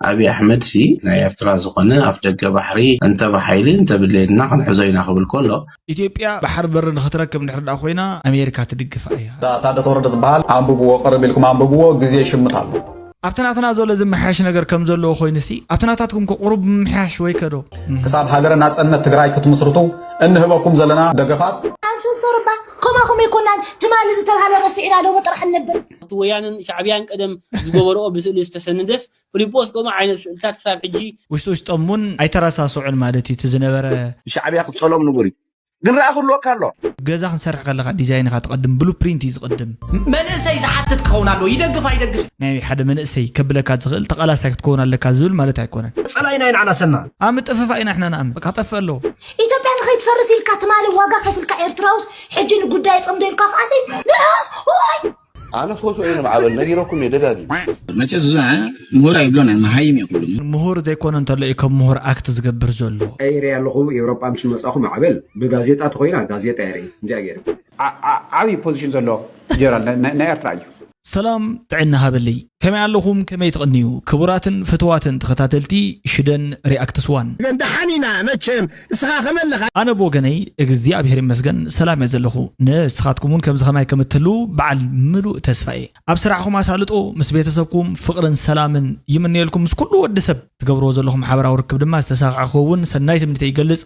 ኣብይ ኣሕመድ ሲ ናይ ኤርትራ ዝኾነ ኣፍ ደገ ባሕሪ እንተ ብሓይሊ እንተ ብድሌትና ክንሕዞ ኢና ክብል ከሎ፣ ኢትዮጵያ ባሕር በር ንክትረክብ እንድሕር ደኣ ኮይና ኣሜሪካ ትድግፋ እያ። ታደሰ ወረደ ዝበሃል ኣንብብዎ፣ ቅርብ ኢልኩም ኣንብብዎ፣ ግዜ ይሽምት ኣሎ። ኣብቲ ናትና ዘሎ ዝመሓያሽ ነገር ከም ዘለዎ ኮይኑሲ ኣብቲ ናታትኩም ከ ቁሩብ ምምሕያሽ ወይ ከዶ? ክሳብ ሃገረ ናጽነት ትግራይ ክትምስርቱ እንህበኩም ዘለና ደገፋት ኣንሱሶርባ ከማኹም ኣይኮናን ትማሊ ዝተባሃለ ረሲዕና ሎሚ ጥራሕ እንብል። እቲ ወያንን ሻዕብያን ቀደም ዝገበርኦ ብስእሊ ዝተሰነደስ ፍሊጶስ ከምኡ ዓይነት ስእልታት ክሳብ ሕጂ ውሽጢ ውሽጦም እውን ኣይተረሳስዑን ማለት እዩ። እቲ ዝነበረ ሻዕብያ ክትጸሎም ንቡር እዩ፣ ግን ረኣ ክህልወካ ኣሎ። ገዛ ክንሰርሕ ከለካ ዲዛይን ኢኻ ትቐድም፣ ብሉ ፕሪንት እዩ ዝቕድም። መንእሰይ ዝሓትት ክኸውን ኣለዎ። ይደግፍ ኣይደግፍ ናይ ሓደ መንእሰይ ከብለካ ዝኽእል ተቓላሳይ ክትከውን ኣለካ ዝብል ማለት ኣይኮነን። ጸላኢና ኢና ንዓና ሰና ኣብ ምጥፍፋእ ኢና ንሕና ንኣምን። በቃ ክጠፍእ ኣለዎ። ኢትዮጵያ ንኸይትፈርስ ኢልካ ትማሊ ዋጋ ከፍልካ ኤርትራውስ ሕጂ ንጉዳይ ጽምዶ ኢልካ ከኣሲ ወይ ኣነ ፎቶ እየ ንማዕበል ነጊረኩም እየ ደጋጊም መቸስ እዛ ምሁር ኣይብሎን መሃይም እየ ኩሉ ምሁር ዘይኮነ እንተሎ እዩ ከም ምሁር ኣክት ዝገብር ዘሎ። ቀይረ ኣለኹ ኤውሮጳ ምስ መጻኹ ማዕበል ብጋዜጣ ተኾይና ጋዜጣ የርኢ እንዲያ ገይሩ ዓብዪ ፖዚሽን ዘለዎ ጀነራል ናይ ኤርትራ እዩ። ሰላም ጥዕና ሃበለይ። ከመይ ኣለኹም? ከመይ ትቕንዩ? ክቡራትን ፍትዋትን ተኸታተልቲ ሽደን ሪኣክትስ ዋን። ግን ደሓን ኢና መቸም፣ እስኻ ከመይ ኣለኻ? ኣነ ብወገነይ እግዚኣብሔር ይመስገን ሰላም እየ ዘለኹ። ንስኻትኩም እውን ከምዚ ከማይ ከም እትህልዉ በዓል ምሉእ ተስፋ እየ። ኣብ ስራሕኹም ኣሳልጦ፣ ምስ ቤተሰብኩም ፍቕርን ሰላምን ይምነየልኩም። ምስ ኩሉ ወዲ ሰብ ትገብርዎ ዘለኹም ሓበራዊ ርክብ ድማ ዝተሳኽዐ ክኸውን ሰናይ ትምኒተይ ይገልጽ።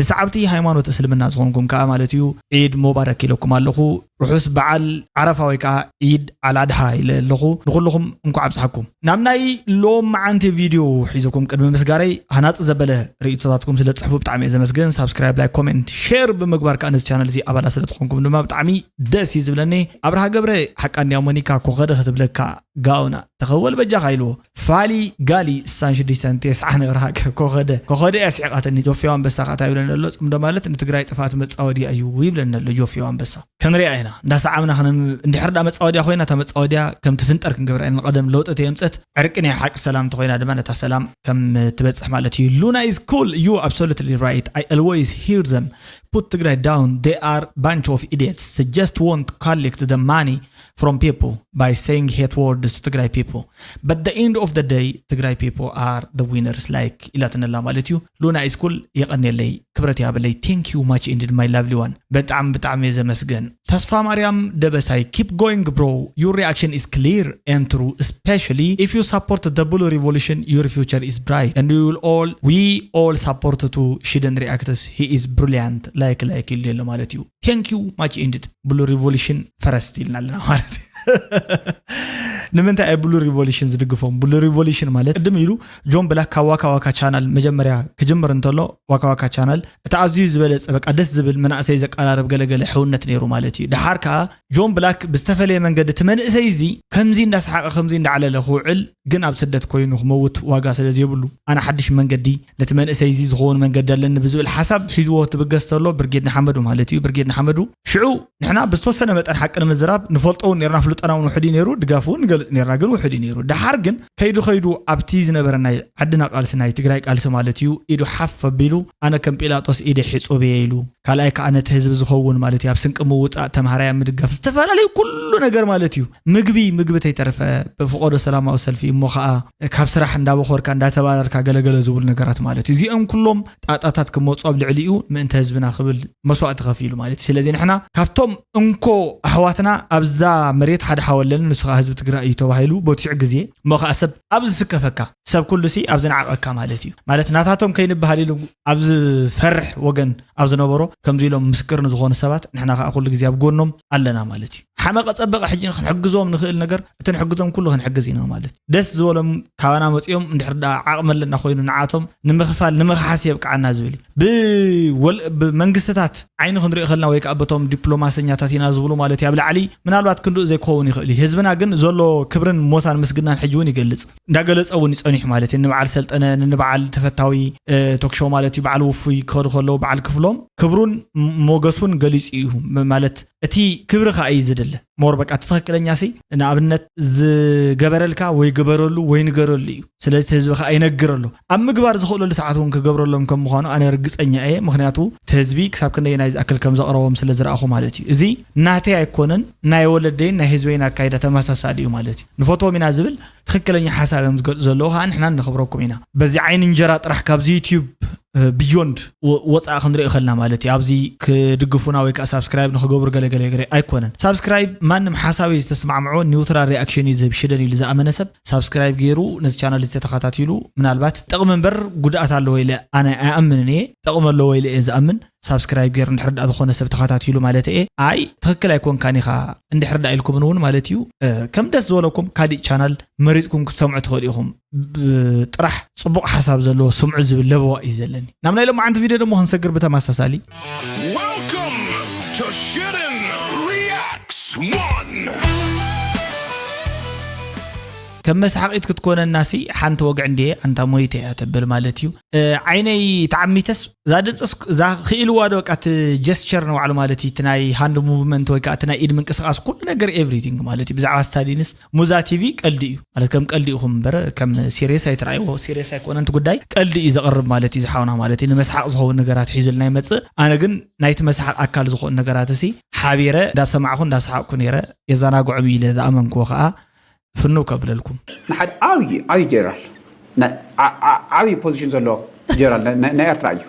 ንሰዓብቲ ሃይማኖት እስልምና ዝኾንኩም ከኣ ማለት እዩ ዒድ ሙባረክ ኢለኩም ኣለኹ። ርሑስ በዓል ዓረፋ ወይ ከዓ ዒድ ኣልኣድሃ ኢለ ኣለኹ። ንኹልኹም እንኳዕ ኣብጽሓኩም። ናብ ናይ ሎም መዓንቲ ቪድዮ ሒዝኩም ቅድሚ ምስጋረይ ሃናጺ ዘበለ ርእይቶታትኩም ስለ ትጽሕፉ ብጣዕሚ እየ ዘመስግን። ሳብስክራይብ፣ ላይክ፣ ኮሜንት፣ ሼር ብምግባር ከዓ ነዚ ቻነል እዚ ኣባላት ስለ ዝኾንኩም ድማ ብጣዕሚ ደስ እዩ ዝብለኒ። ኣብርሃ ገብረ ሓቃ እንድያ ሞኒካ ኮኸደ ክትብለካ ጋውና ተኸወል በጃኻ ኢልዎ። ፋሊ ጋሊ ስሳን ሽዱሽተ ተስዓ ነብርሃ ኮኸደ ኮኸደ እያ ስሒቓተኒ። ጆፌው ኣንበሳ ከዓ እንታይ ይብለኒ ኣሎ? ጽምዶ ማለት ንትግራይ ጥፍኣት መጻወድያ እዩ ይብለኒ ኣሎ ጆፌው ኣንበሳ። ክንሪኣ ኢና እንዳሰዓብና ክንም እንድሕር ዳ መጻወድያ ኮይና እታ መጻወድያ ከም ትፍንጠር ክንገብራ ኢና። ንቐደም ለውጢ ተየምጸት ዕርቂ ናይ ሓቂ ሰላም እንተኮይና ድማ ነታ ሰላም ከም ትበጽሕ ማለት እዩ። Luna is cool, you absolutely right, I always hear them put Tigray down, they are bunch of idiots, they just want to collect the money from people by saying hate words to Tigray people, but the end of the day Tigray people are the winners like ኢላትነላ ማለት እዩ። Luna is cool የቐንየለይ። ክብረት ያበለይ thank you much indeed my lovely one። በጣም በጣም የዘመስገን ተስፋ ማርያም ደበሳይ keep going bro, your reaction is clear and true, especially if you support the blue revolution, your future is bright and we will all we all support to ሽደን reacts, he is brilliant like like ይሉ ኣሎ ማለት እዩ። Thank you much indeed blue revolution first ኢልና ኣለና ማለት እዩ። ንምንታይ ኣይ ብሉ ሪቮሉሽን ዝድግፎም? ብሉ ሪቮሉሽን ማለት ቅድም ኢሉ ጆን ብላክ ካብ ዋካ ዋካ ቻናል መጀመርያ ክጅምር እንተሎ ዋካ ዋካ ቻናል እቲ ኣዝዩ ዝበለጸ በቃ ደስ ዝብል መናእሰይ ዘቀራርብ ገለገለ ሕውነት ነይሩ ማለት እዩ። ድሓር ከዓ ጆን ብላክ ብዝተፈለየ መንገዲ እቲ መንእሰይ እዚ ከምዚ እንዳሰሓቀ ከምዚ እንዳዓለለ ክውዕል ግን ኣብ ስደት ኮይኑ ክመውት ዋጋ ስለ ዘይብሉ ኣነ ሓድሽ መንገዲ ነቲ መንእሰይ እዚ ዝኸውን መንገዲ ኣለኒ ብዝብል ሓሳብ ሒዝዎ ትብገስ ተሎ ብርጌድ ንሓመዱ ማለት እዩ። ብርጌድ ንሓመዱ ሽዑ ንሕና ብዝተወሰነ መጠን ሓቂ ንምዝራብ ንፈልጦ እውን ነርና፣ ፍልጠና እውን ውሕድ እዩ ነይሩ፣ ድጋፍ እውን ንገልጽ ነርና፣ ግን ውሕድ እዩ ነይሩ። ድሓር ግን ከይዱ ከይዱ ኣብቲ ዝነበረ ናይ ዓድና ቃልሲ ናይ ትግራይ ቃልሲ ማለት እዩ ኢዱ ሓፍ ኣቢሉ ኣነ ከም ጲላጦስ ኢደ ሒጹብ እየ ኢሉ ካልኣይ ከዓ ነቲ ህዝቢ ዝኸውን ማለት እዩ ኣብ ስንቂ ምውፃእ ተምሃራይ ኣብ ምድጋፍ ዝተፈላለዩ ኩሉ ነገር ማለት እዩ ምግቢ ምግቢ ተይተረፈ ብፍቆዶ ሰላማዊ ሰልፊ እሞ ከዓ ካብ ስራሕ እንዳበኾርካ እንዳተባረርካ ገለገለ ዝብሉ ነገራት ማለት እዩ። እዚኦም ኩሎም ጣጣታት ክመፁ ኣብ ልዕሊኡ ምእንተ ህዝብና ክብል መስዋእቲ ከፊሉ ማለት እዩ። ስለዚ ንሕና ካብቶም እንኮ ኣሕዋትና ኣብዛ መሬት ሓደ ሓወለኒ ንሱ ከዓ ህዝቢ ትግራይ እዩ ተባሂሉ በቲዑ ግዜ እሞ ከዓ ሰብ ኣብ ዝስከፈካ ሰብ ኩሉ ሲ ኣብ ዝነዓቐካ ማለት እዩ። ማለት ናታቶም ከይንበሃል ኢሉ ኣብ ዝፈርሕ ወገን ኣብ ዝነበሮ ከምዚ ኢሎም ምስክር ንዝኾኑ ሰባት ንሕና ከዓ ኩሉ ግዜ ኣብ ጎኖም ኣለና ማለት እዩ። ሓመቐ ጸበቐ ሕጂ ክንሕግዞም ንኽእል ነገር እቲ ንሕግዞም ኩሉ ክንሕግዝ ኢና ማለት እዩ። ደስ ዝበሎም ካባና መጺኦም እንድሕር ደኣ ዓቕሚ ኣለና ኮይኑ ንዓቶም ንምኽፋል ንምኽሓስ የብቅዓና ዝብል እዩ። ብመንግስትታት ዓይኒ ክንሪኦ ከለና ወይ ከዓ በቶም ዲፕሎማሰኛታት ኢና ዝብሉ ማለት እዩ ኣብ ላዕሊ ምናልባት ክንድኡ ዘይክኸውን ይኽእል እዩ። ህዝብና ግን ዘሎ ክብርን ሞሳን ምስግናን ሕጂ እውን ይገልጽ እንዳገለጸ እውን ይጸኒሑ ማለት እዩ። ንበዓል ሰልጠነ ንበዓል ተፈታዊ ቶክሾ ማለት እዩ በዓል ውፉይ ክኸዱ ከለዉ በዓል ክፍሎም ክብሩን ሞገሱን ገሊጹ እዩ ማለት እቲ ክብሪ ከዓ እዩ ዝደሊ። ሞር በቃ እቲ ትኽክለኛ ሲ ንኣብነት ዝገበረልካ ወይ ግበረሉ ወይ ንገረሉ እዩ። ስለዚ እቲ ህዝቢ ከዓ ይነግረሉ ኣብ ምግባር ዝኽእለሉ ሰዓት እውን ክገብረሎም ከም ምዃኑ ኣነ ርግፀኛ እየ። ምክንያቱ እቲ ህዝቢ ክሳብ ክንደይ ናይ ዝኣክል ከም ዘቕረቦም ስለ ዝረኣኹ ማለት እዩ። እዚ ናተይ ኣይኮነን፣ ናይ ወለደይን ናይ ህዝበይን ኣካይዳ ተመሳሳሊ እዩ ማለት እዩ። ንፈትዎም ኢና ዝብል ትኽክለኛ ሓሳብ እዮም ዝገልፁ ዘለዉ ከዓ ንሕና ነኽብረኩም ኢና። በዚ ዓይኒ እንጀራ ጥራሕ ካብዚ ዩትዩብ ብዮንድ ወፃኢ ክንሪኦ ከልና ማለት እዩ። ኣብዚ ክድግፉና ወይ ከዓ ሳብስክራይብ ንክገብሩ ገለገለ ገለ ኣይኮነን። ሳብስክራይብ ማንም ሓሳብ እዩ ዝተስማዕምዖ ኒውትራል ሪኣክሽን እዩ ዝህብ። ሽደን ኢሉ ዝኣመነ ሰብ ሳብስክራይብ ገይሩ ነዚ ቻናል እዚ ተተኸታቲሉ ምናልባት ጥቕሚ እምበር ጉድኣት ኣለዎ ኢለ ኣነ ኣይኣምንን እየ። ጥቕሚ ኣለዎ ኢለ እየ ዝኣምን። ሳብስክራይብ ገይሩ እንድሕር ዳኣ ዝኾነ ሰብ ተኸታቲሉ ማለት እየ። ኣይ ትኽክል ኣይኮንካን ኢኻ እንድሕር ዳኣ ኢልኩምን እውን ማለት እዩ። ከም ደስ ዝበለኩም ካሊእ ቻናል መሪፅኩም ክትሰምዑ ትኽእሉ ኢኹም። ጥራሕ ፅቡቕ ሓሳብ ዘለዎ ስምዑ ዝብል ለበዋ እዩ ዘለኒ። ናብ ናይ ሎማዓንቲ ቪድዮ ደሞ ክንሰግር ብተመሳሳሊ Welcome to Shitten Reacts one. ከም መስሓቒት ክትኮነና ሲ ሓንቲ ወግዒ እንድየ ኣንታ ሞይተ እያ ተብል ማለት እዩ። ዓይነይ ተዓሚተስ እዛ ድምፅስ እዛ ክኢልዋ ዶ በቃ እቲ ጀስቸር ንባዕሉ ማለት እዩ። እቲ ናይ ሃንድ ሙቭመንት ወይ ከዓ እቲ ናይ ኢድ ምንቅስቃስ ኩሉ ነገር ኤቭሪቲንግ ማለት እዩ። ብዛዕባ ስታሊንስ ሙዛ ቲቪ ቀልዲ እዩ ማለት ከም ቀልዲ ኢኹም እምበር ከም ሲሪየስ ኣይትረኣይዎ። ሲሪየስ ኣይኮነን እቲ ጉዳይ ቀልዲ እዩ ዘቕርብ ማለት እዩ። ዝሓውና ማለት እዩ ንመስሓቕ ዝኸውን ነገራት ሒዙልና ይመፅእ። ኣነ ግን ናይቲ መስሓቕ ኣካል ዝኾኑ ነገራት እሲ ሓቢረ እንዳሰማዕኹ እንዳሰሓቕኩ ነይረ። የዘናግዖም ኢለ ዝኣመንክዎ ከዓ ፍንው ከብለልኩም። ንሓደ ዓብዪ ዓብዪ ጀነራል ናይ- ዓ- ዓ- ዓብዪ ፖዚሽን ዘለዎ ጀነራል ናይ- ናይ ናይ ኤርትራ እዩ።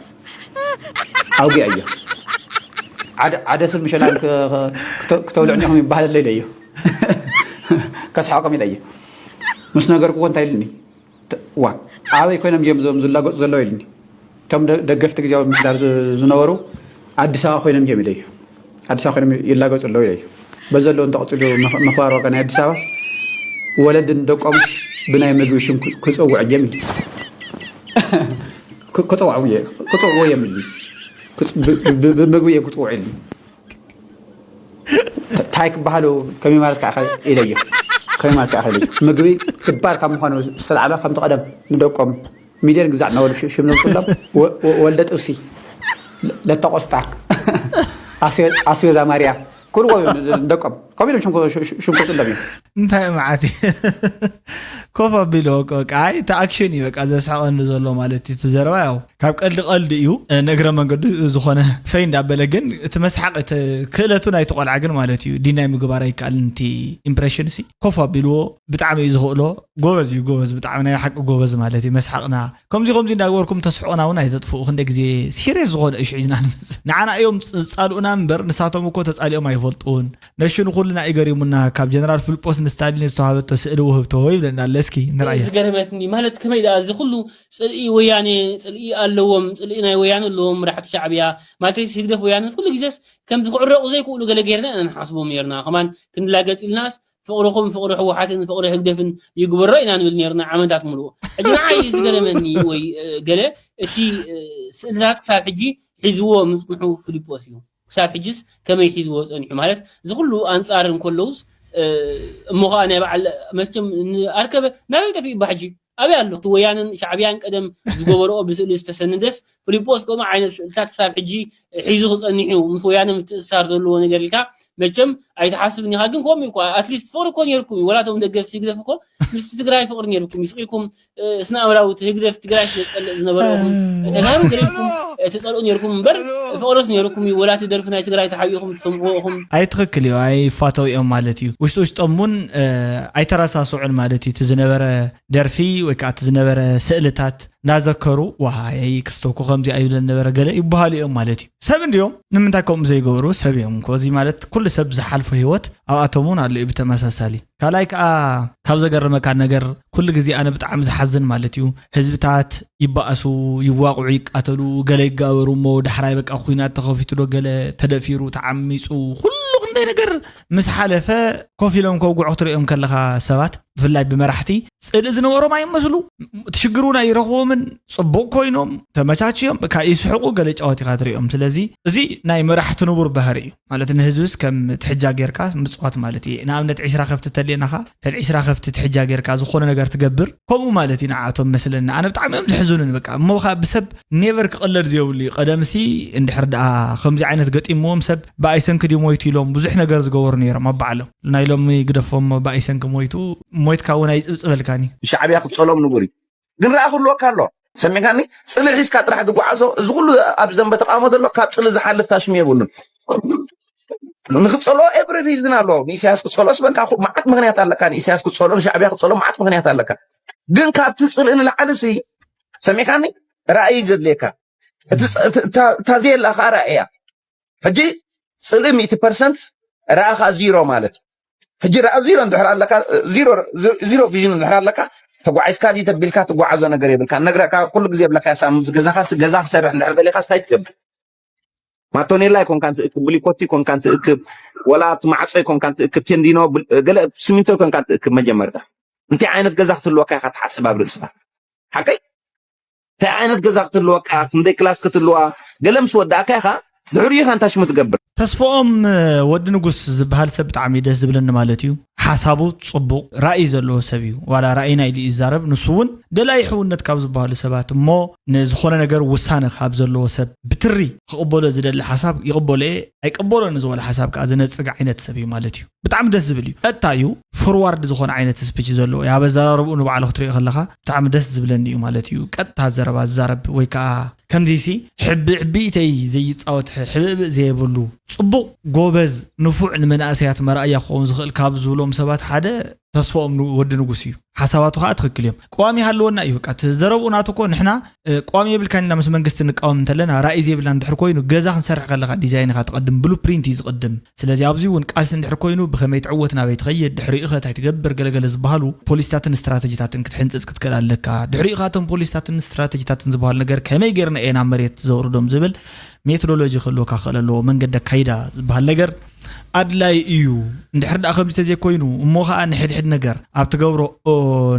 ኣውጊዕ እዮ ዓደ ዓደ ስብ ምሸላን ክተ- ክተብልዑኒ ኢኹም ይበሃል ኣሎ ኢለ እዩ ከስሓቆም ኢለ እዩ ምስ ነገርኩዎ እንታይ ኢሉኒ ዋ ኣበይ ኮይኖም እዮም እዞም ዝላገፁ ዘለዉ ኢሉኒ እቶም ደገፍቲ ግዜያዊ ምምሕዳር ዝነበሩ ኣዲስ ኣበባ ኮይኖም እዮም ኢለዩ ኣዲስ ኣበባ ኮይኖም ይላገፁ ኣለዉ ኢለዩ በዚ ዘለዉ እንተቐፂሉ ምኽባር ዋጋ ናይ ኣዲስ ኣበባስ ወለድን ደቆም ብናይ ምግቢ ሽም ክፀውዕ እዮም ኢሉ ክፀውዕዎ እዮም ኢሉ ብምግቢ እዮም ክፅውዑ ኢሉ እንታይ ክበሃሉ ከመይ ማለት ከዓ ኢለዮ ከመይ ማለት ከዓ ኢለዮ ምግቢ ክባር ካብ ምዃኑ ዝተላዕለ ከምቲ ቀደም ንደቆም ሚልዮን ግዛዕ እናበሉ ሽም ዘምፅሎም ወልደ ጥብሲ ለተቆስጣ ኣስቤዛ ማርያ ክብልዎ እዮም ንደቆም ከምኡ ኢሎም ሽም ከውፅሎም እዮም እንታይ መዓት ኮፍ ኣቢልዎ በቃ ኣይ እቲ ኣክሽን እዩ በቃ ዘስሕቐኒ ዘሎ ማለት እዩ እቲ ዘረባ ያው ካብ ቀልዲ ቀልዲ እዩ ነግረ መንገዱ ዝኾነ ፈይ እንዳበለ ግን እቲ መስሓቅ ክእለቱ ናይቲ ቆልዓ ግን ማለት እዩ ዲናይ ምግባር ኣይከኣልን እቲ ኢምፕሬሽን ሲ ኮፍ ኣቢልዎ ብጣዕሚ እዩ ዝኽእሎ ጎበዝ እዩ ጎበዝ ብጣዕሚ ናይ ሓቂ ጎበዝ ማለት እዩ መስሓቅና ከምዚ ከምዚ እንዳገበርኩም ተስሕቆና እውን ኣይተጥፍኡ ክንደ ግዜ ሲሪየስ ዝኾነ እሹ ሒዝና ንመፅእ ንዓና እዮም ዝፃልኡና እምበር ንሳቶም እኮ ተፃሊኦም ኣይፈልጡን ነሹ ንኹልና እዩ ገሪሙና ካብ ጀነራል ፍልጶስ ንስታሊን ዝተዋሃበቶ ስእሊ ውህብቶ ይብለና ኣሎ እስኪ ንርኣያ ዝገረመትኒ ማለት ከመይ ደኣ እዚ ኩሉ ፅልኢ ወያኔ ፅልኢ ኣለዎም ፅልኢ ናይ ወያነ ኣለዎም መራሕቲ ሻዕብያ ማለት ህግደፍ ወያነ ኩሉ ግዜስ ከም ዝክዕረቑ ዘይክእሉ ገለ ጌርና ኢና ንሓስቦም ኔርና ከማን ክንላገፅ ኢልናስ ፍቕርኹም ፍቕሪ ህወሓትን ፍቕሪ ህግደፍን ይግበሮ ኢና ንብል ኔርና ዓመታት ሙሉእ ሕጂ ንዓይ ዝገረመኒ ወይ ገለ እቲ ስእልታት ክሳብ ሕጂ ሒዝዎ ምፅንሑ ፍሊጶስ እዩ ክሳብ ሕጅስ ከመይ ሒዝዎ ፀኒሑ ማለት እዚ ኩሉ ኣንፃር እንከለውስ እሞ ከዓ ናይ በዓል መቸም ኣርከበ ናበይ ጠፊኡ ባ ሕጂ ኣበይ ኣሎ እቲ ወያንን ሻዕብያን ቀደም ዝገበረኦ ብስእሊ ዝተሰነደስ ፍሊጶስ ከምኡ ዓይነት ስእልታት ክሳብ ሕጂ ሒዙ ክፀኒሕ እዩ ምስ ወያነ ምትእስሳር ዘለዎ ነገር ኢልካ መቸም ኣይትሓስብን ኢኻ ግን ከምኡ እኳ ኣትሊስት ፍቅሪ እኮ ነርኩም እዩ ወላቶም ደገፍ ሲግደፍ እኮ ምስቲ ትግራይ ፍቅሪ ነርኩም ይስቂልኩም ስነ ኣእምራዊ እቲ ህግደፍ ትግራይ ስለ ዝፀልእ ዝነበረ ኢኹም ተጋሩ ገለ ኢልኩም ትፀልኡ ነይርኩም እምበር ፍቕርስ ነይርኩም እዩ ወላ እቲ ደርፊ ናይ ትግራይ ተሓቢእኹም ትሰምዕዎ ኢኹም ኣይ ትኽክል እዩ ኣይፋተው እዮም ማለት እዩ ውሽጢ ውሽጦም እውን ኣይተረሳስዑን ማለት እዩ እቲ ዝነበረ ደርፊ ወይ ከዓ እቲ ዝነበረ ስእልታት እንዳዘከሩ ዋይ ክስቶ እኮ ከምዚ ኣይብለን ነበረ ገለ ይበሃሉ እዮም ማለት እዩ ሰብ እንዲዮም ንምንታይ ከምኡ ዘይገብሩ ሰብ እዮም እኮ እዚ ማለት ኩሉ ሰብ ዝሓልፎ ህይወት ኣብኣቶም እውን ኣሎ እዩ ብተመሳሳሊ ካልኣይ ከዓ ካብ ዘገርመካ ነገር ኩሉ ግዜ ኣነ ብጣዕሚ ዝሓዝን ማለት እዩ ህዝብታት ይበኣሱ ይዋቕዑ ይቃተሉ ገለ ይጋበሩ እሞ ዳሕራይ በቃ ኩናት ተኸፊቱ ዶ ገለ ተደፊሩ ተዓሚፁ ኩሉ ክንደይ ነገር ምስ ሓለፈ ኮፍ ኢሎም ከውግዑ ክትሪኦም ከለኻ ሰባት ብፍላይ ብመራሕቲ ፅልኢ ዝነበሮም ኣይመስሉ ትሽግሩ ናይ ይረኽቦምን ፅቡቕ ኮይኖም ተመቻችዮም ካ ይስሕቁ ገለ ጫወት ኢኻ ትሪኦም ስለዚ እዚ ናይ መራሕቲ ንቡር ባህሪ እዩ ማለት ንህዝብስ ከም ትሕጃ ጌርካ ምፅዋት ማለት እዩ ንኣብነት ዒስራ ከፍቲ ተልየናኻ ተን ዒስራ ከፍቲ ትሕጃ ጌርካ ዝኾነ ነገር ትገብር ከምኡ ማለት እዩ ንዓቶም መስለኒ ኣነ ብጣዕሚ እዮም ዘሕዝኑኒ በቃ እሞ ከዓ ብሰብ ኔቨር ክቕለድ ዘየብሉ እዩ ቀደምሲ እንድሕር ደኣ ከምዚ ዓይነት ገጢምዎም ሰብ ብኣይ ሰንኪ ድዩ ሞይቱ ኢሎም ብዙሕ ነገር ዝገበሩ ነይሮም ኣብ ባዕሎም። ናይ ሎሚ ግደፎም፣ ብኣይ ሰንኪ ሞይቱ፣ ሞይትካ እውን ኣይፅብፅበልካን እዩ። ሻዕብያ ክትፀሎም ንቡር እዩ። ግን ረኣ ክህልወካ ኣሎ። ሰሚዕካኒ? ፅልእ ሒዝካ ጥራሕ ትጓዓዞ። እዚ ኩሉ ኣብ ዘንበ ተቃውሞ ዘሎ ካብ ፅልእ ዝሓልፍ ታሽሙ የብሉን። ንክፀሎ ኤቭሪ ሪዝን ኣሎ። ንኢሳያስ ክፀሎስ በንካ፣ መዓት ምክንያት ኣለካ። ንኢሳያስ ክፀሎ፣ ንሻዕብያ ክፀሎ መዓት ምክንያት ኣለካ። ግን ካብቲ ፅልእ ንላዕሊ ሲ፣ ሰሚዕካኒ? ራእይ ዘድልየካ። እታ ዘየላ ከዓ ራእያ። ሕጂ ፅልእ ሚእቲ ፐርሰንት፣ ረኣ ከዓ ዚሮ ማለት። ሕጂ ረኣ ዚሮ እንድሕር ኣለካ፣ ዚሮ ቪዥን እንድሕር ኣለካ፣ ተጓዒዝካ እዚ ተቢልካ ትጓዓዞ ነገር የብልካ። ነግረካ ኩሉ ግዜ የብለካ፣ ሳም ገዛኻ ገዛ ክሰርሕ እንድሕር ደሊኻ ስታይ ትገብር። ማቶኔላ ይኮንካ እንትእክብ፣ ብሊኮቲ ይኮንካ እንትእክብ፣ ወላ እቲ ማዕጾ ይኮንካ እንትእክብ፣ ቴንዲኖ፣ ገለ ሲሚንቶ ይኮንካ እንትእክብ። መጀመርታ እንታይ ዓይነት ገዛ ክትህልወካ ኢኻ ትሓስብ ኣብ ርእስኻ? ሓቀይ? እንታይ ዓይነት ገዛ ክትህልወካ፣ ክንደይ ክላስ ክትህልዋ፣ ገለ ምስ ወዳእካ ኢኻ ድሕሪኡ ኢኻ እንታይ ሽሙ ትገብር። ተስፎኦም ወዲ ንጉስ ዝበሃል ሰብ ብጣዕሚ ደስ ዝብለኒ ማለት እዩ። ሓሳቡ ጽቡቕ፣ ራእይ ዘለዎ ሰብ እዩ። ዋላ ራእይና ኢሉ እዩ ዝዛረብ። ንሱ እውን ደላይ ሕውነት ካብ ዝበሃሉ ሰባት እሞ፣ ንዝኾነ ነገር ውሳነ ካብ ዘለዎ ሰብ ብትሪ ክቕበሎ ዝደሊ ሓሳብ ይቕበሎ እየ፣ ኣይቀበሎን ዝበለ ሓሳብ ከዓ ዝነጽግ ዓይነት ሰብ እዩ ማለት እዩ። ብጣዕሚ ደስ ዝብል እዩ። ቀጥታ እዩ፣ ፎርዋርድ ዝኾነ ዓይነት ስፒች ዘለዎ እዩ። ኣብ ኣዘራርብኡ ንባዕሉ ክትሪኦ ከለኻ ብጣዕሚ ደስ ዝብለኒ እዩ ማለት እዩ። ቀጥታ ዘረባ ዝዛረብ ወይ ከዓ ከምዚሲ ሕቢ ሕቢተይ ዘይፃወት፣ ሕብእብእ ዘየብሉ፣ ፅቡቕ፣ ጎበዝ፣ ንፉዕ፣ ንመናእሰያት መርኣያ ክኸውን ዝኽእል ካብ ዝብሎም ሰባት ሓደ ተስፎኦም ን-፣ ወዲ ንጉስ እዩ። ሓሳባቱ ከዓ ትኽክል እዮም። ቅዋም ይሃለወና እዩ። በቃ እቲ ዘረብኡ ናቱ እኮ ንሕና፣ እ፣ ቅዋም የብልካን ኢና ምስ መንግስቲ ንቃወም እንተለና፣ ራእይ ዘይብልና እንድሕር ኮይኑ፣ ገዛ ክንሰርሕ ከለኻ ዲዛይን ኢኻ ትቐድም፣ ብሉ ፕሪንት እዩ ዝቕድም። ስለዚ ኣብዚ እውን ቃልሲ እንድሕር ኮይኑ ብኸመይ ትዕወት፣ ናበይ ትኸይድ፣ ድሕሪኡ ኸ እንታይ ትገብር፣ ገለገለ ዝበሃሉ ፖሊሲታትን ስትራተጂታትን ክትሕንፅፅ ክትክእል ኣለካ። ድሕሪኡ ኻቶም ፖሊሲታትን ስትራተጂታትን ዝበሃሉ ነገር ከመይ ጌርና እየ ናብ መሬት ዘውርዶም ዝብል ሜቶዶሎጂ ክህልወካ ክኽእል ኣለዎ። መንገዲ ኣካይዳ ዝበሃል ነገር ኣድላይ እዩ። እንድሕር ደኣ ከምዚ ተዘይኮይኑ እሞ ኸዓ ንሕድሕድ ነገር ኣብ ትገብሮ፣ ኦ፣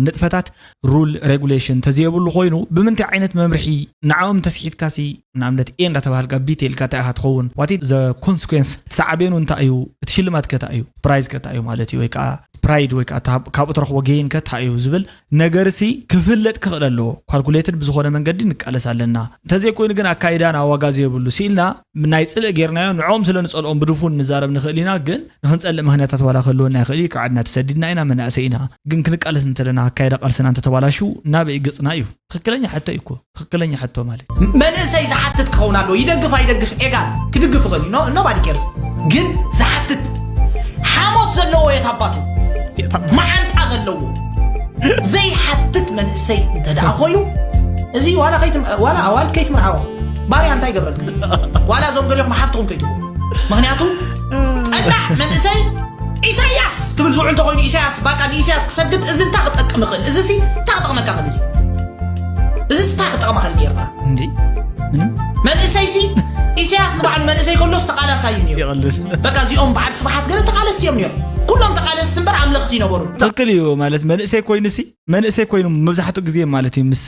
ንጥፈታት ሩል ሬጉሌሽን ተዘየብሉ ኮይኑ ብምንታይ ዓይነት መምርሒ ንዓኦም ተስሒትካሲ ንኣብነት ኤ እንዳተባሃልካ ቢ ተይልካ እንታይ ኢኻ ትኸውን? ዋት ኢዝ ዘ ኮንስኩዌንስ? እቲ ሳዕቤኑ እንታይ እዩ? እቲ ሽልማት ከ እንታይ እዩ? ፕራይዝ ከ እንታይ እዩ ማለት እዩ? ወይ ከዓ ፕራይድ ወይ ከዓ ካብ-፣ ካብኡ ትረኽቦ ጌይን ከ እንታይ እዩ ዝብል ነገርሲ ክፍለጥ ክኽእል ኣለዎ። ካልኩሌትድ ብዝኾነ መንገዲ ንቃለስ ኣለና። እንተዘይኮይኑ ግን ኣካይዳና ዋጋ ዘየብሉ ስኢልና ናይ ጽልእ ጌርናዮ ንዕኦም ስለ ንጸልኦም ብድፉን ንዛረብ ንኽእል ኢና፣ ግን ንኽንጸልእ ምኽንያታት ዋላ ክህልወና ይኽእል እዩ። ካብ ዓድና ተሰዲድና ኢና፣ መናእሰይ ኢና። ግን ክንቃለስ እንተለና ኣካይዳ ቃልስና እንተተባላሹ ናበይ ገጽና እዩ? ትኽክለኛ ሕቶ እዩ እኮ። ትኽክለኛ ሕቶ ማለት መንእሰይ ዝሓትት ክኸውን ኣለዎ። ይደግፍ ኣይደግፍ ኤጋል ክድግፍ ይኽእል እዩ። ኖ-፣ ኖባዲ ኬርስ። ግን ዝሓትት ሓሞት ዘለዎ የት ኣባቱ መዓንጣ ዘለዎ ዘይሓትት መንእሰይ እንተ ደኣ ኮይኑ እዚ ዋላ ከይትም-፣ ዋላ ኣዋልድ ከይትምርዓዎ ባርያ እንታይ ይገብረልካ? ዋላ እዞም ገሊኹም ሓፍትኹም ከይትብሉ። ምኽንያቱ ጠላዕ መንእሰይ ኢሳያስ ክብል ዝውዕል እንተኮይኑ ኢሳያስ ባቃ ንኢሳያስ ክሰግድ እዚ እንታይ ክጠቅም ይኽእል? እዚ ሲ እንታይ ክጠቅመካ ይኽእል? እዚ እዚ እንታይ ክጠቅማ ክእል ጌርና? እንዴ ምንም መንእሰይ ሲ ኢሳያስ ንባዕሉ መንእሰይ ከሎስ ተቃላሳይ እዩ ነይሩ። ይቐልስ። በቃ እዚኦም በዓል ስብሓት ገለ ተቃለስቲ እዮም ነይሮም። ኩሎም ተቃለስቲ እምበር ኣምለኽቲ ይነበሩ። ትኽክል እዩ። ማለት መንእሰይ ኮይኑ ሲ መንእሰይ ኮይኑ መብዛሕትኡ ግዜ ማለት እዩ ምስ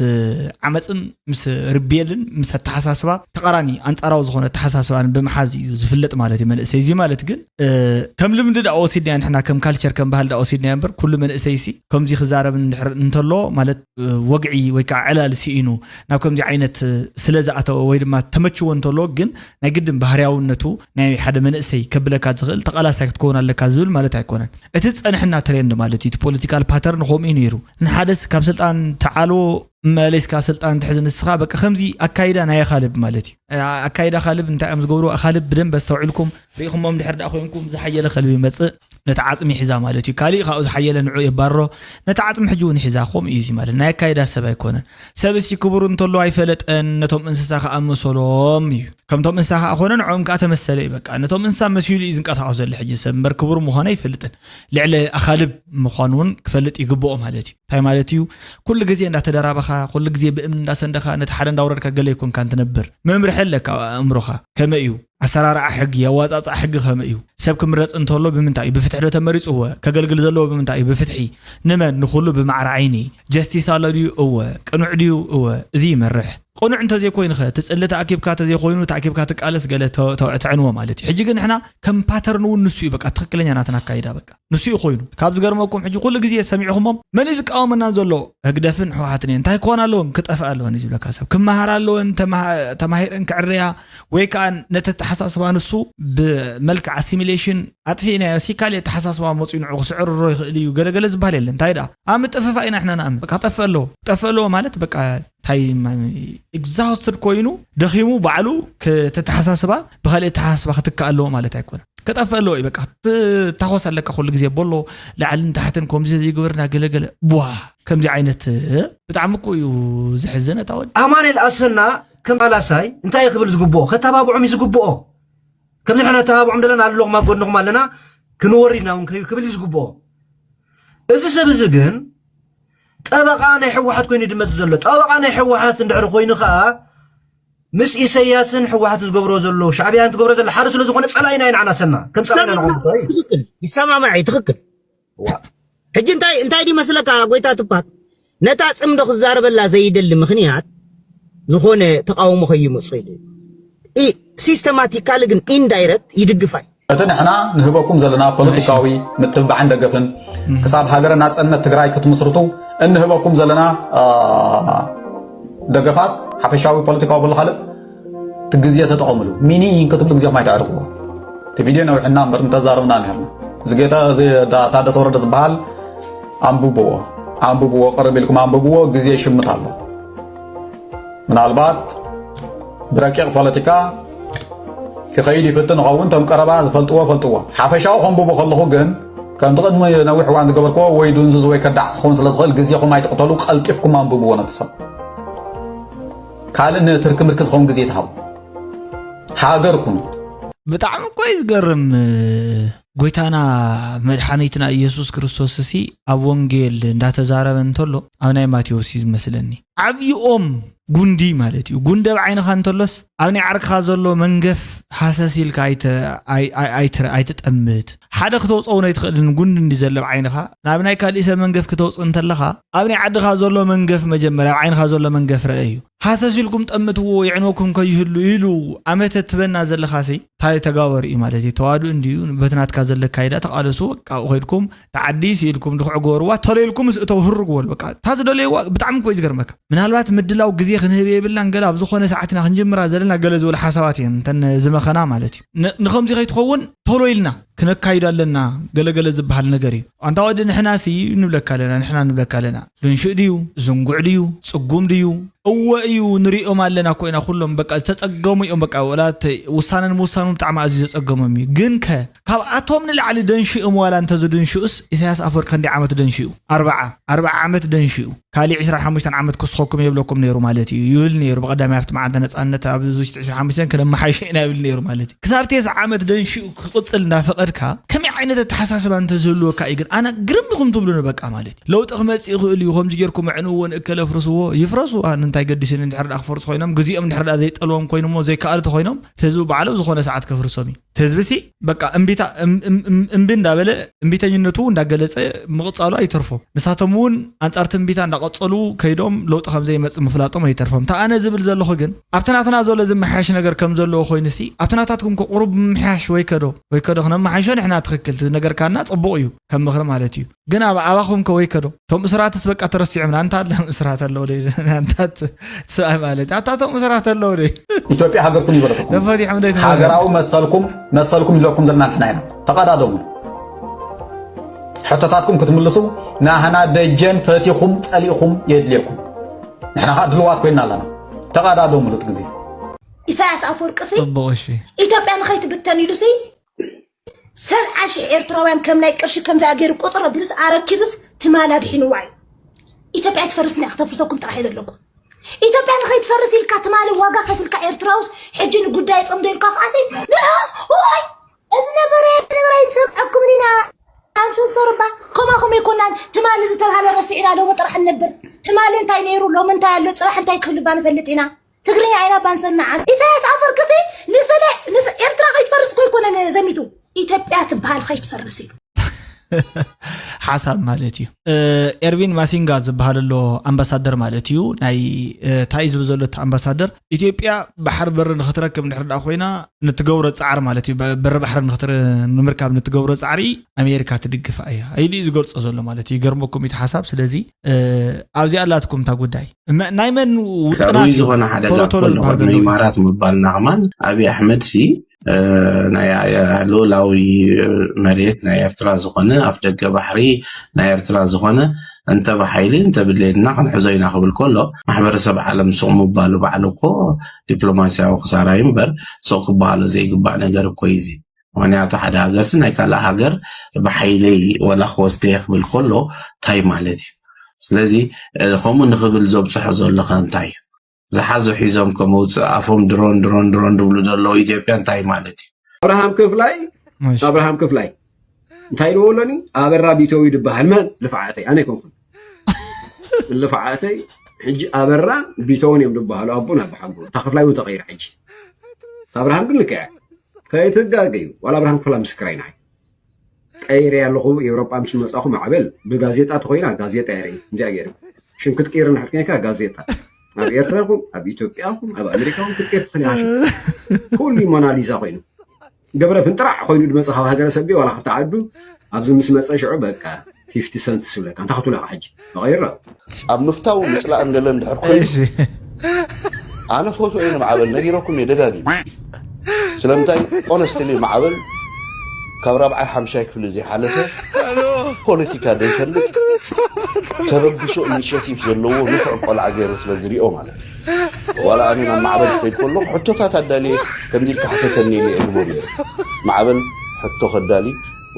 ዓመፅን ምስ ርቤልን ምስ ኣተሓሳስባ ተቃራኒ ኣንፃራዊ ዝኾነ ኣተሓሳስባን ብምሓዝ እዩ ዝፍለጥ ማለት እዩ። መንእሰይ እዚ ማለት ግን እ፣ ከም ልምዲ ዳ ወሲድናዮ ንሕና ከም ካልቸር ከም ባህል ዳ ወሲድናዮ እምበር ኩሉ መንእሰይ ሲ ከምዚ ክዛረብ እንድሕር እንተሎ ማለት እ፣ ወግዒ ወይ ከዓ ዕላል ስኢኑ ናብ ከምዚ ዓይነት እ፣ ስለ ዝኣተወ ወይ ድማ ተመችዎ እንተሎ ግን ናይ ግድን ባህርያውነቱ ናይ ሓደ መንእሰይ ከብለካ ዝኽእል ተቓላሳይ ክትከውን ኣለካ ዝብል ማለት ኣይኮነን። እቲ ዝጸንሕና ትሬንድ ማለት እዩ። እቲ ፖለቲካል ፓተርን ከምኡ እዩ ነይሩ። ንሓደስ ካብ ስልጣን ተዓልዎ መለስካ ስልጣን ትሕዝ ንስኻ በቃ ከምዚ ኣካይዳ ናይ ኣኻልብ ማለት እዩ። እ፣ ኣካይዳ ኣኻልብ እንታይ እዮም ዝገብሩ? ኣኻልብ ብደንብ ኣስተውዒልኩም ርኢኹሞም ድሕር ደኣ ኮይንኩም ዝሓየለ ከልቢ ይመጽእ ነቲ ዓጽሚ ሒዛ ማለት እዩ። ካሊእ ካብኡ ዝሓየለ ንዑ የባርሮ ነቲ ዓጽሚ ሕጂ እውን ሒዛ። ከምኡ እዩ እዚ ማለት ናይ ኣካይዳ ሰብ ኣይኮነን። ሰብ እስኪ ክቡር እንተሎ ኣይፈለጠን ነቶም እንስሳ ከኣ መሰሎም እዩ። ከምቶም እንስሳ ከኣ ኮነ ንዕኦም ከኣ ተመሰለ እዩ። በቃ ነቶም እንስሳ መሲሉ እዩ ዝንቀሳቐስ ዘሎ ሕጂ ሰብ እምበር ክቡር ምዃኑ ኣይፈልጥን። ልዕሊ ኣኻልብ ምዃኑ እውን ክፈልጥ ይግብኦ ማለት እዩ። እንታይ ማለት እዩ? ኩሉ ግዜ እንዳተደራበኻ፣ ኩሉ ግዜ ብእምኒ እንዳሰንደኻ፣ ነቲ ሓደ እንዳውረድካ ገለ ይኮንካን ትነብር። መምርሒ ኣለካ ኣብ ኣእምሮኻ። ከመይ እዩ ኣሰራርዓ ሕጊ፣ ኣወጻጽኣ ሕጊ ከመይ እዩ? ሰብ ክምረጽ እንተሎ ብምንታይ እዩ? ብፍትሒ ዶ ተመሪጹ? እወ። ከገልግል ዘለዎ ብምንታይ እዩ? ብፍትሒ። ንመን? ንኹሉ ብማዕረ ዓይኒ። ጀስቲስ ኣሎ ድዩ? እወ። ቅኑዕ ድዩ? እወ። እዚ ይመርሕ። ቅኑዕ እንተዘይኮይኑ ኸ፣ እቲ ጽልኢ ተኣኪብካ ተዘይኮይኑ፣ ተኣኪብካ ትቃለስ ገለ ተ-፣ ተው-፣ ተዕንዎ ማለት እዩ። ሕጂ ግን ንሕና ከም ፓተርን እውን ንሱ እዩ፣ በቃ ትኽክለኛ ናትና ኣካይዳ በቃ ንሱ እዩ ኮይኑ። ካብ ዝገርመኩም ሕጂ ኩሉ ግዜ ሰሚዕኹሞም መን እዩ ዝቃወመና ዘሎ? ህግደፍን ህወሓትን እየን። እንታይ ክኾን ኣለወን? ክጠፍእ ኣለወን እዩ ዝብለካ ሰብ። ክመሃር ኣለወን፣ ተማሃ-፣ ተማሂረን ክዕረያ ወይ ከዓ ነቲ ኣተሓሳስባ ንሱ ብመልክዕ ኣሲሚሌሽን ኣጥፊእናዮ፣ ሲ ካልእ ኣተሓሳስባ መፅኡ ንዑ ክስዕርሮ ይኽእል እዩ ገለገለ ዝበሃል የለን። እንታይ ደኣ ኣብ ምጥፍፋእ ኢና ንሕና ንኣምን። በቃ ክጠፍእ ኣለዎ። ክጠፍእ ኣለዎ ማለት በቃ እንታይ ማ-፣ ኤግዛውስትድ ኮይኑ ደኺሙ ባዕሉ ክ-፣ ተተሓሳስባ ብኻልእ ኣተሓሳስባ ክትካእ ኣለዎ ማለት ኣይኮነን። ክጠፍእ ኣለዎ እዩ በቃ። ትታኾስ ኣለካ ኩሉ ግዜ ቦሎ ላዕልን ታሕትን ከምዚ ዘይገበርና ገለገለ ቧ ከምዚ ዓይነት ብጣዕሚ እኮ እዩ ዘሕዝን እታ ወዲ። ኣማኑኤል ኣሰና ከም ቃላሳይ እንታይ እዩ ክብል ዝግብኦ? ከተባብዖም እዩ ዝግብኦ። ከምዚ ንሕና ነተባብዖም ዘለና ኣለኹም ኣብ ጎድንኹም ኣለና ክንወርድና እውን ክብል እዩ ዝግብኦ። እዚ ሰብ እዚ ግን ጠበቓ ናይ ህወሓት ኮይኑ ድመጽእ ዘሎ። ጠበቓ ናይ ህወሓት እንድሕር ኮይኑ ኸኣ ምስ ኢሰያስን ህወሓት ዝገብሮ ዘሎ ሻዕብያን ትገብሮ ዘሎ ሓደ ስለ ዝኾነ ጸላኢና እዩ ንዓና ሰና። ከም ጸላኢና ንዓና ጸላኢ። ትኽክል። ይሰማማዕ እዩ፣ ትኽክል። ዋ። ሕጂ እንታይ፣ እንታይ ድዩ መስለካ ጎይታ ትፓክ? ነታ ጽምዶ ክዛረበላ ዘይደሊ ምኽንያት ዝኾነ ተቃውሞ ከይመጾ ኢሉ። ኢ-፣ ሲስተማቲካሊ ግን ኢንዳይረክት ይድግፋ እዩ። እቲ ንሕና ንህበኩም ዘለና ፖለቲካዊ ምትብባዕን ደገፍን ክሳብ ሃገረ ናጽነት ትግራይ ክትምስርቱ እንህበኩም ዘለና፣ አ፣ ደገፋት ሓፈሻዊ ፖለቲካዊ በሉ ካልእ እቲ ግዜ ተጠቐምሉ። ሚኒ ክትብሉ ግዜኹም ኣይተዕርቅዎ። እቲ ቪድዮ ነዊሕና እምበር እንተዛረብና ነርና። እዚ ጌታ እዚ ዳ-፣ ታደሰ ወረደ ዝበሃል ኣንብብዎ። ኣንብብዎ፣ ቅርብ ኢልኩም ኣንብብዎ፣ ግዜ ይሽምት ኣሎ። ምናልባት ብረቂቕ ፖለቲካ ክኸይድ ይፍትን ይኸውን፣ እቶም ቀረባ ዝፈልጥዎ ፈልጥዎ። ሓፈሻዊ ከንብቦ ከለኹ ግን ከምቲ ቅድሚ ነዊሕ እዋን ዝገበርክዎ ወይ ድንዙዝ ወይ ከዳዕ ክኸውን ስለ ዝኽእል ግዜኹም ኣይትቕተሉ፣ ቀልጢፍኩም ኣንብብዎ ነቲ ሰብ። ካልእ ንትርኪ ምርኪ ዝኸውን ግዜ ይትሃቡ። ሃገር ኩኑ። ብጣዕሚ እኮ እዩ ዝገርም። ጎይታና መድሓኒትና ኢየሱስ ክርስቶስ እሲ ኣብ ወንጌል እንዳተዛረበ እንተሎ ኣብ ናይ ማቴዎስ እዩ ዝመስለኒ። ዓብይኦም ጉንዲ ማለት እዩ። ጉንዲ ኣብ ዓይንኻ እንተሎስ ኣብ ናይ ዓርክኻ ዘሎ መንገፍ ሃሰስ ኢልካ ኣይተ-፣ ኣይ-፣ ኣይ-፣ ኣይትረ-፣ ኣይትጠምት። ሓደ ክተውፅኦ እውን ኣይትኽእልን ጉንዲ እንዲ ዘሎ ኣብ ዓይንኻ። ናብ ናይ ካልእ ሰብ መንገፍ ክተውፅእ እንተለኻ ኣብ ናይ ዓድኻ ዘሎ መንገፍ መጀመርያ ኣብ ዓይንኻ ዘሎ መንገፍ ረአ እዩ። ሃሰስ ኢልኩም ጠምትዎ የዕንወኩም ከይህሉ ኢሉ ኣመተ ትበና ዘለኻሲ እንታይ ተጋበሩ እዩ ማለት እዩ። ተዋድኡ እንድዩ በቲ ናትካ ዘለካ ኢዳ ተቓለሱ፣ ካብኡ ከይድኩም ተዓዲ ስኢልኩም ድኹዕ ግበርዋ፣ ተለይልኩም ምስ እተው ህርግ በሉ። በቃ እታ ዝደለይዋ ብጣዕሚ እኮ እዩ ዝገርመካ። ምናልባት ምድላው ግዜ ክንህብ የብልናን ገለ ኣብ ዝኾነ ሰዓት ኢና ክንጅምራ ዘለና ገለ ዝበሉ ሓሳባት እየን እተን ዝመኸና ማለት እዩ። ን-፣ ንኸምዚ ከይትኸውን ቶሎ ኢልና ክነካይዶ ኣለና ገለገለ ዝበሃል ነገር እዩ። ኣንታ ወዲ ንሕና ሲ ንብለካ ኣለና፣ ንሕና ንብለካ ኣለና። ድንሹእ ድዩ? ዝንጉዕ ድዩ? ጽጉም ድዩ? እወ እዩ፣ ንሪኦም ኣለና እኮ ኢና ኩሎም። በቃ ዝተጸገሙ እዮም። በቃ ወላ ተ-፣ ውሳነ ንምውሳኑ ብጣዕሚ ኣዝዩ ዘጸገሞም እዩ። ግን ከ ካብኣቶም ንላዕሊ ደንሽኦም ዋላ እንተዝድንሽኡስ ኢሳያስ ኣፈወርቂ ክንደይ ዓመት ደንሽኡ? ኣርብዓ፣ ኣርብዓ ዓመት ደንሽኡ። ካሊእ ዕስራን ሓሙሽተን ዓመት ክስኸኩም የብለኩም ነይሩ ማለት እዩ። ይብል ነይሩ። ብቐዳማይ ኣብቲ መዓልቲ ነጻነት ኣብ ዝሽጢ ዕስራን ሓሙሽተን ክነመሓይሾ ኢና ይብል ነይሩ ማለት እዩ። ክሳብ ተስዓ ዓመት ደንሽኡ ክቕጽል እንዳፈቐድካ ከመይ ዓይነት ኣተሓሳስባ እንተዝህልወካ እዩ ግን ኣነ ግርም ኢኹም ትብሉኒ በቃ ማለት እዩ። ለውጢ ክመጽእ ይኽእል እዩ። ከምዚ ጌርኩም ኣዕንውዎ ንእከለ ኣፍርስዎ። ይፍረሱ። ኣነ እንታይ ገዲሱኒ እንድሕር ደኣ ክፈርሱ ኮይኖም፣ ግዜኦም እንድሕር ደኣ ዘይጠልቦም ኮይኑ እሞ ዘይከኣሉ ተኾይኖም፣ እቲ ህዝቢ ባዕሉ ኣብ ዝኾነ ሰዓት ከፍርሶም እዩ። እቲ ህዝቢ ሲ በቃ እምቢታ፣ እም-፣ እም-፣ እም-፣ እምቢ እንዳበለ፣ እምቢተኝነቱ እንዳገለጸ ምቕጻሉ ኣይተርፎም። ንሳቶም እውን ኣንጻር እቲ እምቢታ እንዳቐጸሉ ከይዶም ለውጢ ከም ዘይመጽእ ምፍላጦም ኣይተርፎም። እታ ኣነ ዝብል ዘለኹ ግን፣ ኣብቲ ናትና ዘሎ ዝመሓየሽ ነገር ከም ዘለዎ ኮይኑ ሲ፣ ኣብቲ ናታትኩም ከ ቁሩብ ምምሕያሽ ወይ ከዶ፣ ወይ ከዶ ክነመሓይሾ ንሕና ትኽክል፣ እቲ ዝነገርካና ጽቡቕ እዩ፣ ከም ምኽሪ ማለት እዩ። ግን ኣብ ኣባኹም ከ ወይ ከዶ? እቶም እስራትስ በቃ ተረሲዖም፣ ኣንታ ኣለ እስራት ኣለዉ ዶ? ኣንታ ት-፣ ሰብኣይ ማለት፣ ኣታ እቶም እስራት ኣለዉ ዶ? ኢትዮጵያ ሃገርኩም ይበለትኩም። ተፈቲሖም ዶ ኣይተፈትሖም? ሃገራዊ መሰልኩም፣ መሰልኩም ይብለኩም ዘለና ንሕና ኢና። ተቐዳደሙ። ሕቶታትኩም ክትምልሱ ናህና ደጀን ፈቲኹም ጸሊእኹም የድልየኩም። ንሕና ኸኣ ድልዋት ኮይንና ኣለና። ተቐዳደሙሉ እቲ ግዜ። ኢሳያስ ኣፈወርቂ ሲ ጽቡቕ፣ እሺ። ኢትዮጵያ ንኸይትብተን ኢሉ ሲ ሰብዓ ሺሕ ኤርትራውያን ከም ናይ ቅርሺ ከምዚ ገይሩ ቁጽር ኣቢሉስ ኣረኪሱስ ትማል ኣድሒንዋ እዩ። ኢትዮጵያ ኣይትፈርስን እያ፣ ክተፍርሰኩም ጥራሕ እዩ ዘለኩም። ኢትዮጵያ ንኸይትፈርስ ኢልካ ትማሊ ዋጋ ከፍልካ ኤርትራውስ ሕጂ ንጉዳይ ጽምዶ ኢልካ ከኣሲ፣ ንዑ፣ ኦይ፣ እዚ ነበረ ነበረ ኣይንሰምዐኩምን ኢና። ኣምሱ ሶርባ፣ ከማኹም ኣይኮናን። ትማሊ ዝተባህለ ረሲዕና ሎሚ ጥራሕ ንነብር። ትማሊ እንታይ ነይሩ፣ ሎሚ እንታይ ኣሎ፣ ጽባሕ እንታይ ክህሉ እባ ንፈልጥ ኢና። ትግርኛ ኢና ባንሰና ዓም። ኢሳያስ ኣፈወርቂ ሲ ንስለ፣ ንስ-፣ ኤርትራ ከይትፈርስ እኮ ኣይኮነን ዘሚቱ። ኢትዮጵያ ትበሃል ከይትፈርስ እዩ። ሓሳብ ማለት እዩ። ኤርቪን ማሲንጋ ዝበሃል ኣሎ ኣምባሳደር ማለት እዩ። ናይ እንታይ ዝብል ዘሎ እቲ ኣምባሳደር፣ ኢትዮጵያ ባሕር በር ንክትረክብ እንድሕር ዳ ኮይና ንትገብሮ ፃዕር ማለት እዩ፣ በሪ ባሕሪ ንምርካብ ንትገብሮ ፃዕሪ ኣሜሪካ ትድግፋ እያ ኢሉ እዩ ዝገልፆ ዘሎ ማለት እዩ። ይገርመኩም እቲ ሓሳብ። ስለዚ ኣብዚኣ ኣላትኩም እታ ጉዳይ። ናይ መን ውጥናት እዩ ዝኾነ ሓደጋ ቶሎ ቶሎ ዝበሃል ዘሎ? ኢማራት ምባልና ከማን፣ ኣብይ ኣሕመድ ሲ ናይ ልኡላዊ መሬት ናይ ኤርትራ ዝኾነ፣ ኣፍ ደገ ባሕሪ ናይ ኤርትራ ዝኾነ፣ እንተ ብሓይሊ እንተ ብድሌትና ክንሕዞ ኢና ክብል ከሎ፣ ማሕበረሰብ ዓለም ሱቕ ምባሉ ባዕሉ እኮ ዲፕሎማስያዊ ክሳራ እዩ እምበር፣ ሱቕ ክበሃሎ ዘይግባእ ነገር እኮ እዩ እዚ። ምኽንያቱ ሓደ ሃገርሲ ናይ ካልእ ሃገር ብሓይለይ ወላ ክወስደ እየ ክብል ከሎ እንታይ ማለት እዩ? ስለዚ ከምኡ ንኽብል ዘብፅሖ ዘሎ ከ እንታይ እዩ? ዝሓዙ ሒዞም ከመውፅእ ኣፎም ድሮን ድሮን ድሮን ድብሉ ዘለዉ ኢትዮጵያ እንታይ ማለት እዩ? ኣብርሃም ክፍላይ ኣብርሃም ክፍላይ እንታይ ኢልዎ ኣሎኒ? ኣበራ ቢተዊ ድበሃል መን? ልፍዓተይ ኣነ ኣይኮንኩን። ልፍዓተይ ሕጂ ኣበራ ቢተውን እዮም ድበሃሉ ኣቦን ኣቦሓጎ። እታ ክፍላይ እውን ተቐይራ ሕጂ። ኣብርሃም ግን ልክዕ ከይትጋገዩ። ዋላ ኣብርሃም ክፍላ ምስክራይ ንዓይ ቀይረ ኣለኹ። ኤውሮጳ ምስ መጻኹ ማዕበል ብጋዜጣ ተኾይና ጋዜጣ የርኢ እንዲያ ገይሩ ሽም ክትቅይር እንድሕር ኮይንካ ጋዜጣ ኣብ ኤርትራኹም ኣብ ኢትዮጵያኹም ኣብ ኣሜሪካኹም ክትቅይር ትኽእል ኢኻ። ሽም ኩሉ ሞናሊዛ ኮይኑ ገብረ ፍንጥራዕ ኮይኑ ድመጽእ ካብ ሃገረ ሰብ ዋላ ካብቲ ዓዱ ኣብዚ ምስ መጸ ሽዑ በቃ ፊፍቲ ሰንት ስብለካ እንታይ ክትብለካ ሕጂ ተቐይራ ኣብ ምፍታው ምፅላእ እንደለ እንድሕር ኮይኑ ኣነ ፎቶ እየ ንማዕበል ነጊረኩም እየ ደጋጊም ስለምንታይ ኦነስትሊ ማዕበል ካብ ራብዓይ ሓምሻይ ክፍሊ ዘይሓለፈ ፖለቲካ ዘይፈልጥ ተበግሶ ኢኒሽቲቭ ዘለዎ ንፉዕ ቆልዓ ገይረ ስለ ዝሪኦ ማለት እዩ ዋላ ኣነ ናብ ማዕበል ክኸይድ ከለኹ ሕቶታት ኣዳልየ ከምዚ ኢልካ ሕተተኒ ኢለ እየ ግበሩ ማዕበል ሕቶ ከዳሊ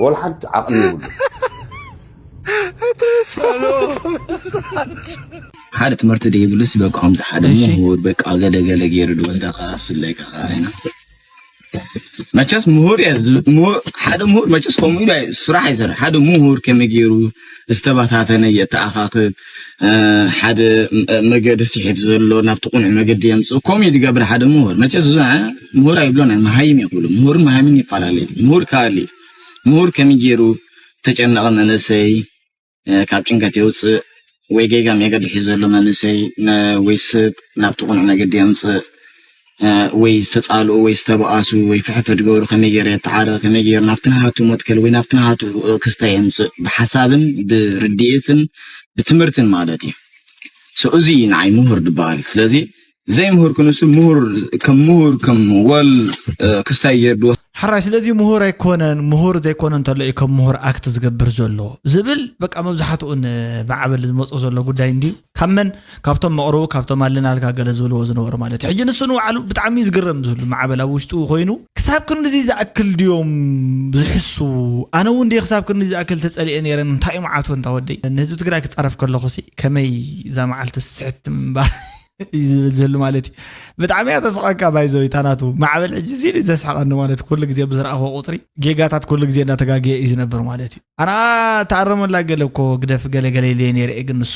ወላ ሓንቲ ዓቕሚ የብሉ ሓደ ትምህርቲ ደይብሉስ በቃ ከምዚ ሓደ ምሁር በቃ ገለ ገለ ገይሩ ድወስዳ ከኣ ስለይ ከኣ መቸስ ምሁር እየ ሓደ ምሁር መቸስ ከምኡ ኢሉ ስራሕ ኣይሰርሕ ሓደ ምሁር ከመይ ገይሩ ዝተበታተነ የተኣኻኽብ ሓደ መገዲ ስሒት ዘሎ ናብቲ ቁኑዕ መገዲ የምፅእ ከምኡ እዩ ዝገብር ሓደ ምሁር መቸስ ምሁር ኣይብሎን መሃይም ይኽብሉ ምሁርን መሃይምን ይፈላለዩ ምሁር ካሊ ምሁር ከመይ ገይሩ ዝተጨነቐ መንእሰይ ካብ ጭንቀት የውፅእ ወይ ጌጋ መገዲ ሒዙ ዘሎ መንእሰይ ወይ ሰብ ናብቲ ቁኑዕ መገዲ የምፅእ ወይ ዝተፃልኡ ወይ ዝተበኣሱ ወይ ፍሕፍሕ ዝገብሩ ከመይ ገይሩ የተዓረ ከመይ ገይሩ ናብቲ ናሃቱ መትከል ወይ ናብቲ ናሃቱ ክስታይ የምፅእ ብሓሳብን ብርድኢትን ብትምህርትን ማለት እዩ። So እዚ እዩ ንዓይ ምሁር ዝበሃል። ስለዚ ዘይምሁር ክንሱ ምሁር ከም ምሁር ከም ወል ክስታይ ገይሩ ድወ ሕራይ ስለዚ ምሁር ኣይኮነን ምሁር ዘይኮነ እንተሎ እዩ ከም ምሁር ኣክት ዝገብር ዘሎ ዝብል በቃ መብዛሕትኡ ንማዕበል ዝመፅኦ ዘሎ ጉዳይ እንድዩ ካብ መን ካብቶም መቕርቡ ካብቶም ኣለናልካ ገለ ዝብልዎ ዝነበሩ ማለት እዩ ሕጂ ንሱ ንባዕሉ ብጣዕሚ እዩ ዝግረም ዝህሉ ማዕበል ኣብ ውሽጡ ኮይኑ ክሳብ ክንድዚ ዝኣክል ድዮም ዝሕሱ ኣነ እውን ድየ ክሳብ ክንድዚ ዝኣክል ተፀሊኤ ነይረ እንታይ እዩ መዓት ወንታ ወደይ ንህዝቢ ትግራይ ክፃረፍ ከለኹ ሲ ከመይ እዛ መዓልቲ ስሕት ምንባር እዩ ዝብል ዝህሉ ማለት እዩ ብጣዕሚ እያ ተስቀካ ባይዘው ታናቱ ማዕበል ሕጂ ሲሉ እዩ ዘስሓቀኒ ማለት ኩሉ ግዜ ብዝረኣኽዎ ቁፅሪ ጌጋታት ኩሉ ግዜ እንዳተጋገየ እዩ ዝነብር ማለት እዩ ኣና ተኣረመላ ገለ እኮ ግደፍ ገለ ገለ ኢለ ነይረ ግን ንሱ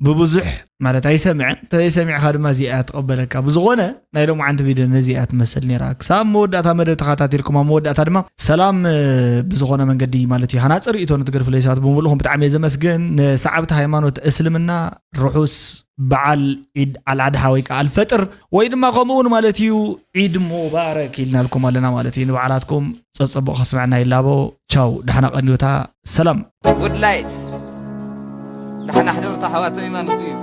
ብብዙሕ ማለት ኣይሰምዕን ተዘይሰሚዕካ ድማ እዚኣ እያ ትቐበለካ ብዝኾነ ናይ ሎምዓንቲ ቪድዮ ነዚ እያ ትመስል ነይራ ክሳብ መወዳእታ መደብ ተኸታቲልኩም ኣብ መወዳእታ ድማ ሰላም ብዝኾነ መንገዲ ማለት እዩ ሃናፂ ርእቶ ንትግርፍለይ ሰባት ብምልኹም ብጣዕሚ እየ ዘመስግን ንሰዓብቲ ሃይማኖት እስልምና ርሑስ በዓል ዒድ ኣልኣድሓ ወይ ከዓ ኣልፈጥር ወይ ድማ ከምኡ እውን ማለት እዩ ዒድ ሙባረክ ኢልናልኩም ኣለና ማለት እዩ ንበዓላትኩም ፀፀቡቕ ከስምዐና ይላቦ ቻው ዳሕና ቀንዮታ ሰላም ጉድላይት ዳሕና ሕደርቱ ኣሕዋተይ ማለት እዩ